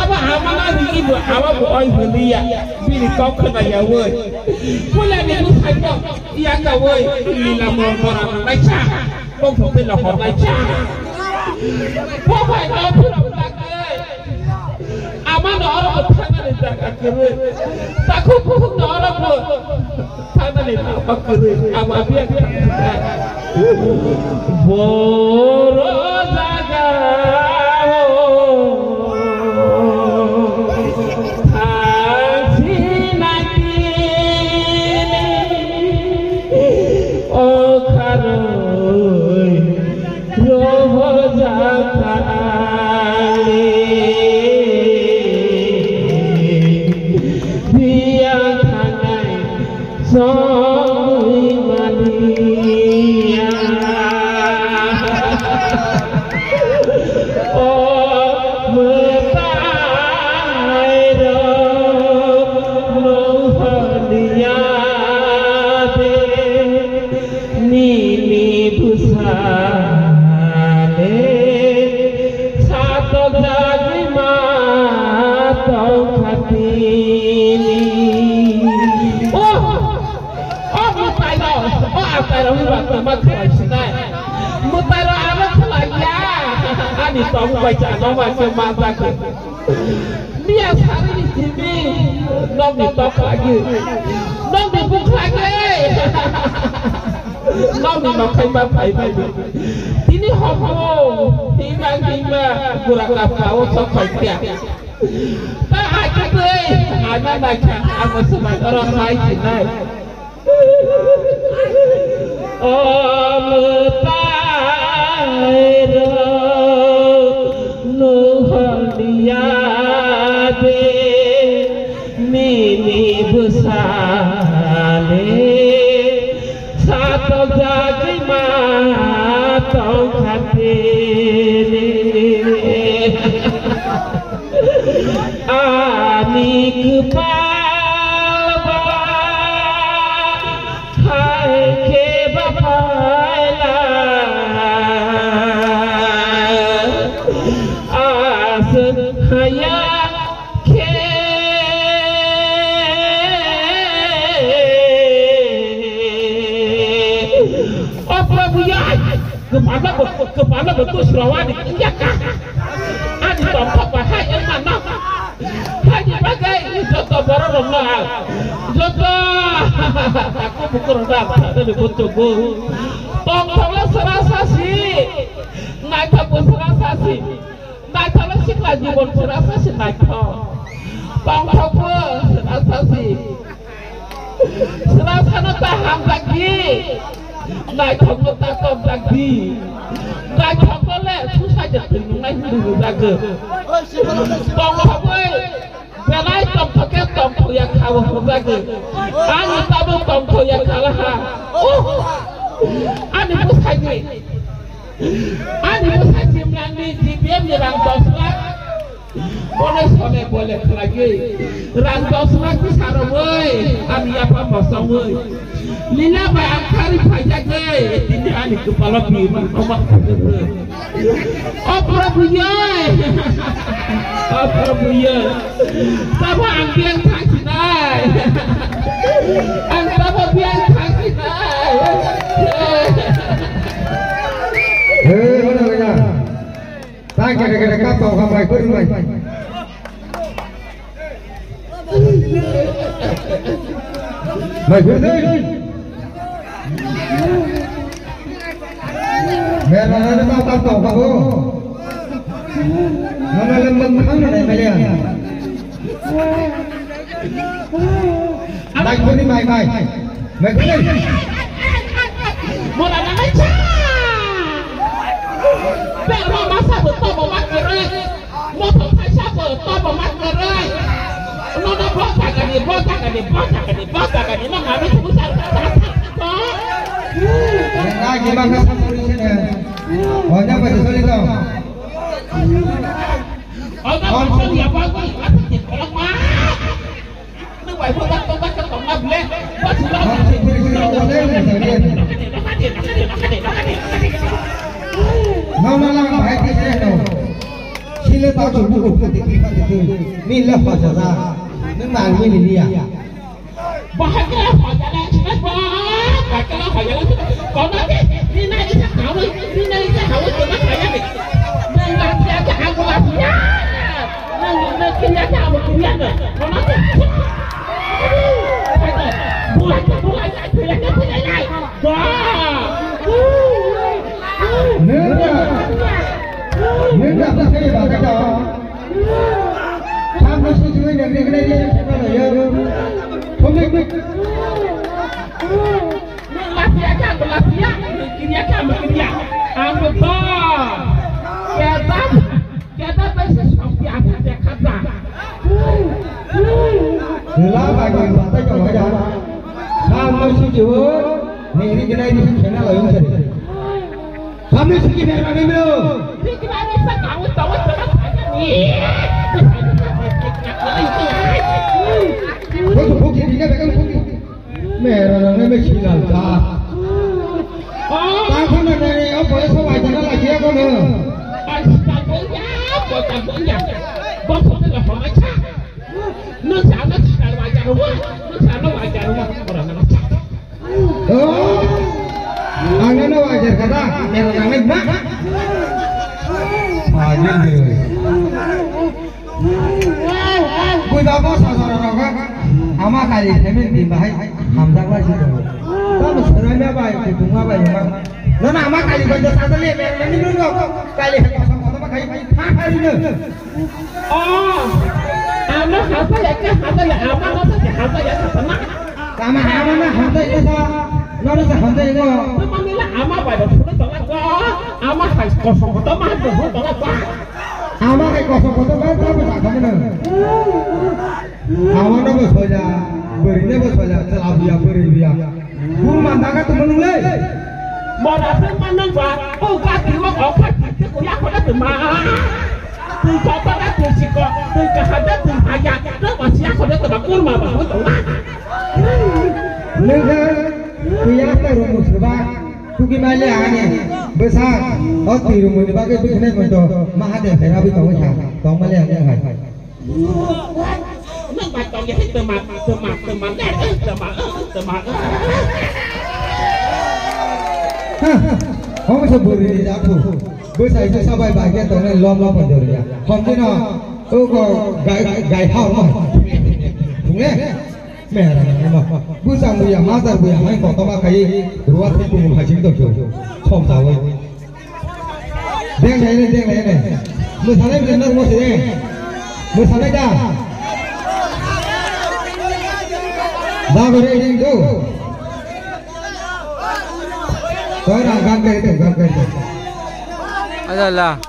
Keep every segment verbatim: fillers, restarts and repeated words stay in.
Abo amana rigi bo abo bo oi hwliya. Bini kok khna ya woi. Pula ni bu sai bo ya ka woi. Lila mo mora na cha. Bongso tei lohor lai cha. Bo bai no phirok ta khe. Ama no oro bo thangna ni jaga kwrwi. Takhuk bukhuk no oro bo thangna ni jaga kwrwi. Ama biya khe. Boro jaga o. Thangsi nai tini. O kharwi rohojakha ani biya thangnai songwi maliya. O mwtai rok nung holiya de. Nini bwsa le satok jagwi ma tongkha tini. Oh! Oh, mwtai rok! Oh, atai rok, mwtai rok, mwtai rok, mwtai rok, aro khwlaiya. Ani tong bai cha, no bai cha, ma ta khe. Miya sari ni simi, nokni tok lagi, nokni buk lagi, nokni nokhai ma phai phai di. Tini homo, hima hima, gura kapka o sok phai kya. Ta aja tei, ana naikha, amo swmai oro hai sinai. O mwtai rok nung holiya de nini bwsa le satok jagwi ma tongkha tini. Ani kwpal ba hai khe ba phaila aswk haya khe. O Prabhu ya! Kwpalo bo, kwpalo bo tusrowani wngya ka. Ani tongthok bai hai wngma no. Haini bagwi joto borok rokno ang joto takhuk bukhuk rokno ang thangwi bo chukgo. Tongthokle swrasa si, naithok bo swrasa si. Naithokle sikla jibon swrasa si naithok. Tongthokbo swrasa si. Swrasano ta hamjakdi, naithokno ta topjakdi, naithokno le susaide thwinwngnai hwnwi rwjagwi. Tongthokgwi belai tongthok khe tongthokya kha o hwnjagwi. Ani tabuk tongthokya kha laha. Uh! Ani bwsaini, ani bwsai Simrangni G B M ni rang dos lakh. Bono sole bole khlaiwi rang dos lakh tisarogwi ani yapha mosongwi lila bai ang khari phaijagwi tini ani kwpalo bima noma phajagwi. O Prabhu ye! O Prabhu ye! Tamo ang biyang thangsinai! Ang tamo biyang thangsinai! Hey, mana kaya? Tang kere kere kap tong kha mai kuri mai. Mai kuri dei. Mera na na kap tong kha bo. Mana le mang khang na mai ya. Mai kuri mai mai. Mai kuri. Mora na mai cha. Pe ro masa bo to bo ma kuri. Moto thaisa bo tobo ma kwrwi. Nono bo jagani, bo jagani, bo jagani, bo jagani, no mami thumwi sa sa sa sa. Nang agi ma kha sa puri se ne. Onya pa soli to. Onya pa soli ya ba ko ma thik kolok ma. Nang bai bo dak dak dak tong na ble. Ba sula. Nang puri sila ko le ne sa ne. No no lang bai ti se no. Tei tao chwng bukur phan twi twi phan twi twi. Nini le hoja ja. Nwng ma ang nini liya. Bahai khe hoja le sina ba. Bahai khe hoja le sina. Kono ke nini na isa hawi, nini na isa hawi kono kaya ni. Nwng la siya ke aku la siya. Nwng nwng kinya ke aku kinya ke. Kono ke. Bulai ke bulai ke bulai ke bulai ke. Ba. Nwng ba. Nwng ba sa sai ba ka ta. Sam no si jui nwng nwng nwng nwng sa ba yo. Thumik. Nwng laphia kha, bo laphia, nwng kiria kha, bo kiria. Ang bo to. Keda, keda bai se sokti asa dekha ja. Nwng la ba nwng ba ta ko ya. Sam no si jui nwng nwng nwng nwng sa. Kami siki bermani bro. Siki bermani sa kamu tahu tahu saja ni. Buki, buki, dia pegang buki. Merah nang me chilal ta. Oh. Tangkon na ne, oh, boleh so wajar lagi ya kono. Astaga, ya, kota punya. Bos itu lah pemaca. Nung sana chilal wajar rumah, nung sana wajar rumah. Orang nama cak. Oh, ang no wajar kata, meron ang nagma. Wajar deh. Kui babo sasara rogo, ama kali semen di bahai, hamjak lagi dong. Tamo serai na bai, kutunga bai, ma. Nana ama kali kau jasa tali, meron ang nagma, kali kau sama sama kai, kai, kai, kai, kai. Oh, ama hasa ya ke hasa ya, ama hasa ya hasa ya hasa na. Kama ama na hasa ya sa, nana sa hasa ya no. Tama nila ama bai da pura tala ko, ama hai kosong ko tama hai ko tala ko. Ama hai kosong ko tama tama sa kama na. Ama na ba soya, beri na ba soya, chala buya, beri buya. Guru manda ka temen le. Mora se manang ba, o ka ti ma ko ka ti ko ya ko da te ma. Twi kotor da twi sikok, twi kaham da twi haya, twi masiya kho da twi ba kurma ba, hoi tong na. Nungkha, twi ya ta rumu seba, tuki mali ani, besa, o twi rumu ni bagwi bikhnai monto, maha de phera bi tong kha, tong mali ani hai. Nang ba tong ya, twi ma, twi ma, twi ma, twi ma, twi ma. Ha, hong se buri ni japu. Bwsai se sabai bai khe tongnai lom lom pon jori ya. Hom dino, o ko gai, gai, gai ha mo. Thungle? Mera mo. Bwsang buya, master buya, hai koktoma khai, ruwa thai pungul hai sing tong jo. Khom sawi. Deng nai ne, deng nai ne. Bwsanai bwsanai mo se deng. Bwsanai da. Da bere deng jo. Kau dah gan kari tu, gan kari tu. Ada lah.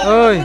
Oi.